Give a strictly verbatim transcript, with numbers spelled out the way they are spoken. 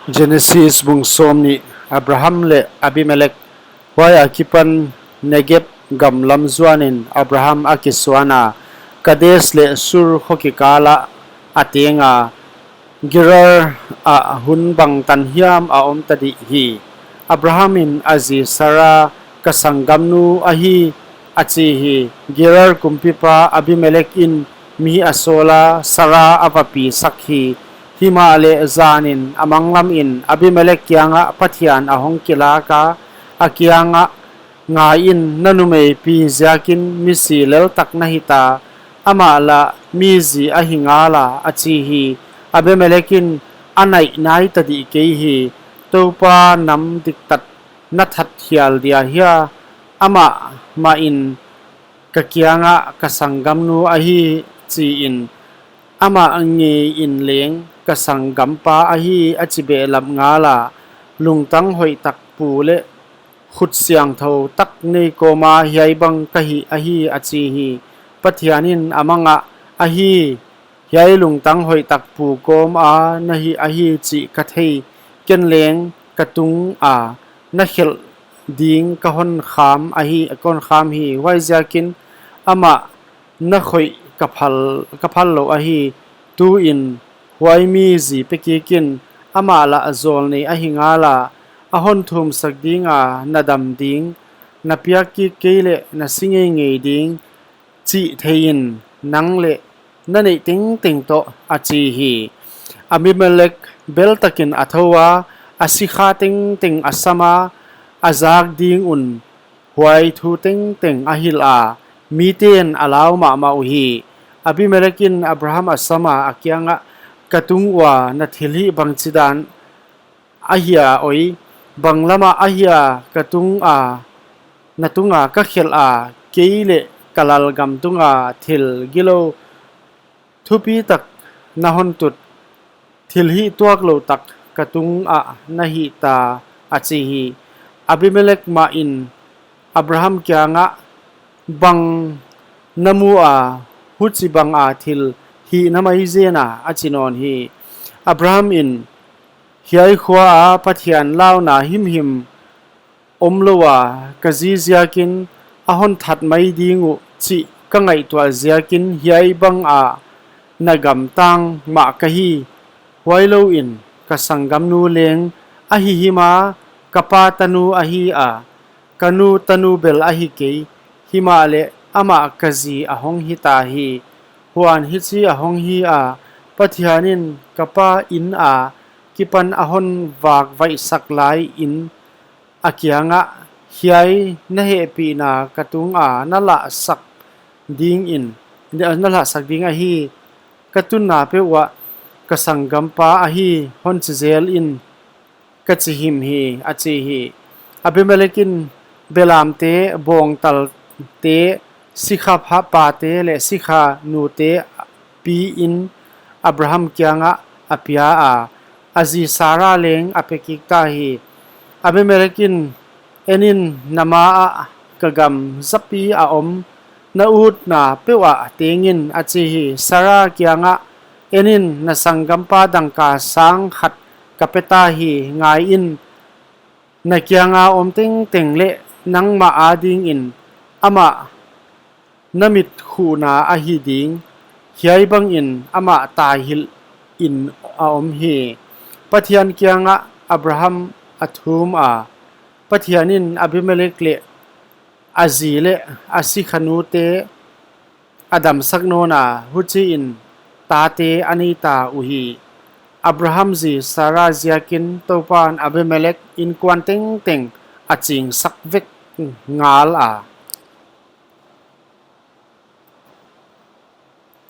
Genesis bung sawmnih. Abraham leh Abimelek. Huai akipan Negeb gam lam zuanin Abraham a kisuana, Kades leh Sur kho kikal ah a tenga, Gerar ah hun bangtan hiam a om ta dih hi. Abraham in a zi Sara, Ka sanggamnu ahi, a chi hi. Gerar kumpipa Abimelek in mi a sawla, Sara a va pi sak hi. Himahleh zanin a manglam in Abimelek kiangah Pathian a hong kilaka, a kiangah, Ngaiin, na numei pi ziakin misi leltak na hita, amah lah mi zi ahi ngala, a chi hi. Abimelek in, A naih nai ta dih kei hi. Toupa nam diktat na that hial dia hia? Amah mah in ka kiangah, Ka sanggamnu ahi, chi in, amah ngei in leng, Ka sanggampa ahi, a chi behlap ngala. Lungtang hoihtak pu leh khut siangthou tak nei kawma hiai bang ka hih ahi, a chi hi. Pathian in a mangah, Ahi, hiai lungtang hoihtak pu kawma na hih ahi chih ka thei. Ken leng ka tunga na khelh ding ka hon kham ahi, ka hon kham hi. Huaiziakin amah na khoih ka phal, ka phal lou ahi. Tuin huai mi zi pe kik in, amah lah zawlnei ahi ngala. A hon thumsak dinga na dam ding, na piak kik kei leh na si ngeingei ding chih thei in, nang leh na neih tengteng toh, a chi hi. Abimelek beltakin a thou a, a sikha tengteng a sama, a zak ding un huai thu tengteng a hilha, miten a lau mahmah uhi. Abimelek in Abraham a sama, a kiangah, Ka tung ua na thilhih bangchidan ahia oi? Bang lamah ahia ka tunga, na tunga ka khelha, kei leh ka lalgam tunga thil gilou thupitak na hon tut, thilhih tuaklou tak ka tungah na hihta, a chi hi. Abimelek mah in Abraham kiangah, Bang na mu a, huchibanga thil hih na mai zen a? a chi nawn hi. Abraham in, Hiai khua ah Pathian launa himhim omlou a, ka zi ziakin a hon that mai ding uh chih ka ngaihtuah ziakin hiai banga na gamtang mah ka hi. Huailouin ka sanggamnu leng ahi hima, ka pa tanu ahi a, ka nu tanu bel ahi kei. Himahleh amah ka zi a hong hita hi. Huan hichi a hong hi a, Pathian in ka pa ina kipan a hon vakvaihsak laiin, a kiangah, Hiai na hehpihna ka tunga na lahsak dingin, na lahsak ding ahi. Ka tunna peuh uah, Ka sanggampa ahi, hon chi zelin, ka chi him hi, a chi hi. Abimelek in belamte, bawngtalte, sikha pate leh sikha nute piin Abraham kiangah a pia a, a zi Sara leng a pe kik ta hi. Abimelek in, En in, na maah ka gam zapi a om, na utna peuh ah teng in, a chi hi. Sara kiangah, En in, na sanggampa dangka sang khat ka pe ta hi. Ngaiin, na kianga om tengteng leh nangmah adingin amah na mitkhuhna ahi ding. Hiai bangin amah taihilh in a om hi. Pathian kiangah Abraham a thum a, Pathian in Abimelek leh a zi leh a sikha nute a damsak nawn a, huchiin tate a neita uhi. Abraham zi Sara ziakin Toupan Abimelek inkuan tengteng a chingsak vek ngala.